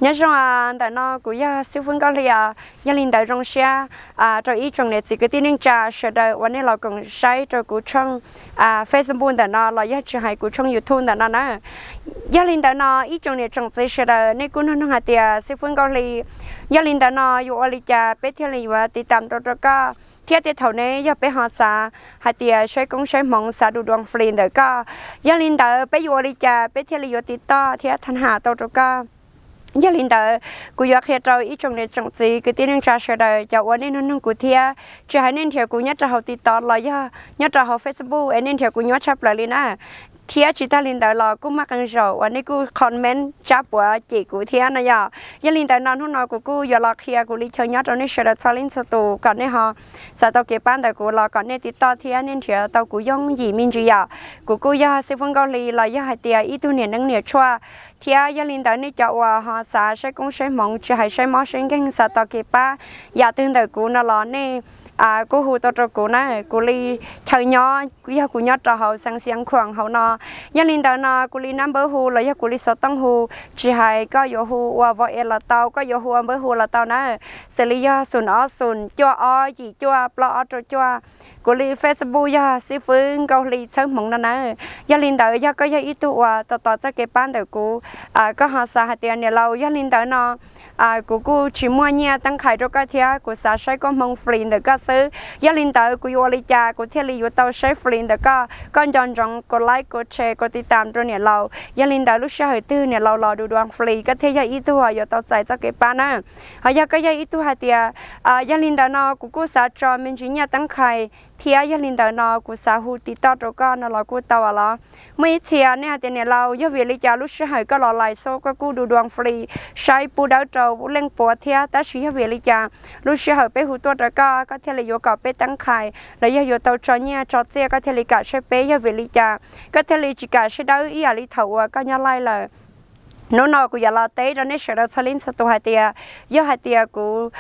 Nyob zoo, ntawm no kuv yog xib fwb Nkauj Hli os. Yog li ntawd zoo siab rau ib tsoom niam txiv kwv tij neej tsa sawv daws uas nej los koom saib rau kuv tshooj Facebook ntawm no los yog tsis hais kuv tshooj YouTube ntawm no na. Yog li ntawd no ib tsoom niam tsoom txiv sawv daws nej kuj nug nug hais tias xib fwb Nkauj Hli, yog li ntawd no yuav ua li cas peb thiaj li yuav tiv tam rau rau koj, thiab tej thaum ne yog peb ho xav hais tias saib koob saib hmoov xav du dua flis ntawm koj, yog li ntawd peb yuav ua li cas peb thiaj li yuav tiv toj thiab tham ham tau rau koj. Yog li ntawd kuv yuav qhia rau ib tsoom niam tsoom txiv kwv tij neej tsa sawv daws cov uas nej nug nug kuv thiab tsis hais nej nrhiav kuv nyob rau hauv TikTok los yog nyob rau hauv Facebook es nej nrhiav kuv nyuaj tshaj plaws li na. Thiab tsis tag li ntawd los kuj muaj qee zaum uas nej kuj comment tsab puav cem kuv thiab no yom. Yog li ntawd no hnub no kuv kuj yuav los qhia kuv li chaw nyob rau nej sawv daws txhua leej txhua tus kom nej ho xav tau kev pab ntawm kuv los kom nej tiv toj thiab nej nrhiav tau kuv yooj yim me ntsis yom. Kuv kuj yog xib fwb Nkauj Hli los yog hais tias ib tug niam neeb niam tshuaj, thiab yog li ntawd nej cov uas ho xav saib koob saib hmoov tsis hais saib mob saib nkeeg xav tau kev pab yam twg ntawm kuv no los nej kuj hu tau rau kuv na. Kuv li chaw nyob yog kuv nyob rau hauv xeev Xiav Khuam hauv no. Yog li ntawd no kuv li nab npawb hu los yog kuv li xov tooj hu, tsis hais koj yuav hu ua vos es los tau, koj yuav hu ua npawb hu los tau na. Xws li yog xoom ob xoom cuaj ob yim cuaj plaub ob rau cuaj. Kuv li Facebook yog xib fwb Nkauj Hli txhawb hmoov no na. Yog li ntawd yog koj yog ib tug uas tos tos txoj kev pab ntawm kuv, koj ho xav hais tias niam laus, yog li ntawd no kuv kuj tsis muaj nyiaj teeb qhais rau koj thiab kuv xav saib koob hmoov flis ntawm koj xwb. Yog li ntawd kuv yuav ua li cas kuv thiaj li yuav tau saib flis ntawm koj? Koj nco ntsoov kov like, kov share, kov tiv tam rau niam laus. Yog li ntawd lub sij hawm twg niam laus los du dua flis koj thiaj yog ib tug uas yuav tau txais txoj kev pab na. Ho yog koj yog ib tug hais tias, yog li ntawd no kuv kuj xav tso me ntsis nyiaj teeb qhais thiab yog li ntawd no kuv xav hu tiv toj rau koj no los kuj tau los? Muaj ib txhia nej hais tias niam laus, yog vim li cas lub sij hawm koj los live show koj kuj du dua flis, saib pub dawb rau leej puav thiab, tab sis yog vim li cas lub sij hawm peb hu tuaj rau koj, koj thiaj li yuav kom peb teeb qhais los yog yuav tau tso nyiaj tso txiaj koj thiaj li kam saib peb? Yog vim li cas koj thiaj li tsis kam saib dawb ib yam li thaum uas koj nyob live lawm? Hnub no kuv yuav los teb rau nej sawv daws txhua leej txhua tus hais tias, yog hais tias kuv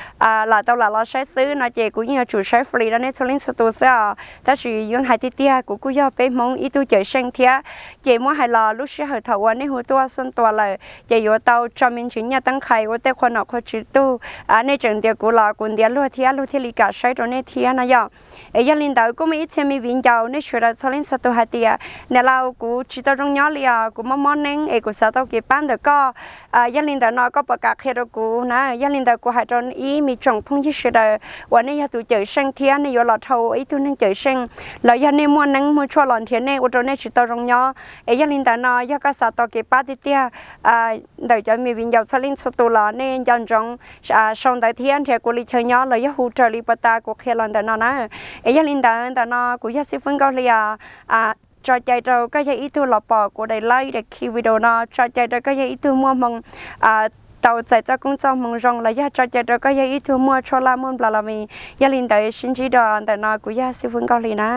lam tau lam los saib xwb no ces kuv yeej yuav tsum saib flis rau nej txhua leej txhua tus xwb os. Tab sis yeej hais tiag tiag kuv kuj yog peb Hmoob ib tug cawm seej thiab, ces muab hais los lub sij hawm thaum uas nej hu tuaj xuaj tua lawm ces yuav tau tso me ntsis nyiaj teeb qhais ua tej qhua nom qhua tswv tug. Nej tseem ntiav kuv los kuv ntiav luag thiab luag thiaj li kam saib rau nej thiab no yom. Es yog li ntawd kuj muaj ib txhia me viv ncaus nej sawv daws txhua leej txhua tus hais tias, niam laus, kuv tsis tau zoo nyob li os, kuv mob mob neeb es kuv xav tau kev pab ntawm koj. Yog li ntawd no koj puas kam qhia rau kuv na? Yog li ntawd kuv hais rau ib me tsoom phooj ywg sawv daws uas nej yog tus cawm seej thiab nej yuav los dhau ua ib tug neeg cawm seej, los yog nej muaj neeb muaj tshuaj los nrhiav nej ua rau nej tsis tau zoo nyob, es yog li ntawd no yog koj xav tau kev pab tiag tiag ntawm cov me viv ncaus txhua leej txhua tus los nej nco ntsoov sau ntawv thiab nrhiav kuv li chaw nyob los yog hu raws li puas tas kuv qhia los ntawm no na. Es yog li ntawd ntawm no kuv yog xib fwb Nkauj Hli os. Tso cai rau koj yog ib tug los pom kuv daim like daim khi video no, tso cai rau koj yog ib tug muaj hmoo tau txais txoj koob txoj hmoo zoo los yog tso cai rau koj yog ib tug muaj tshuaj laj muaj nplas los mis. Yog li ntawd sib ntsib dua ntawm no, kuv yog xib fwb Nkauj Hli na.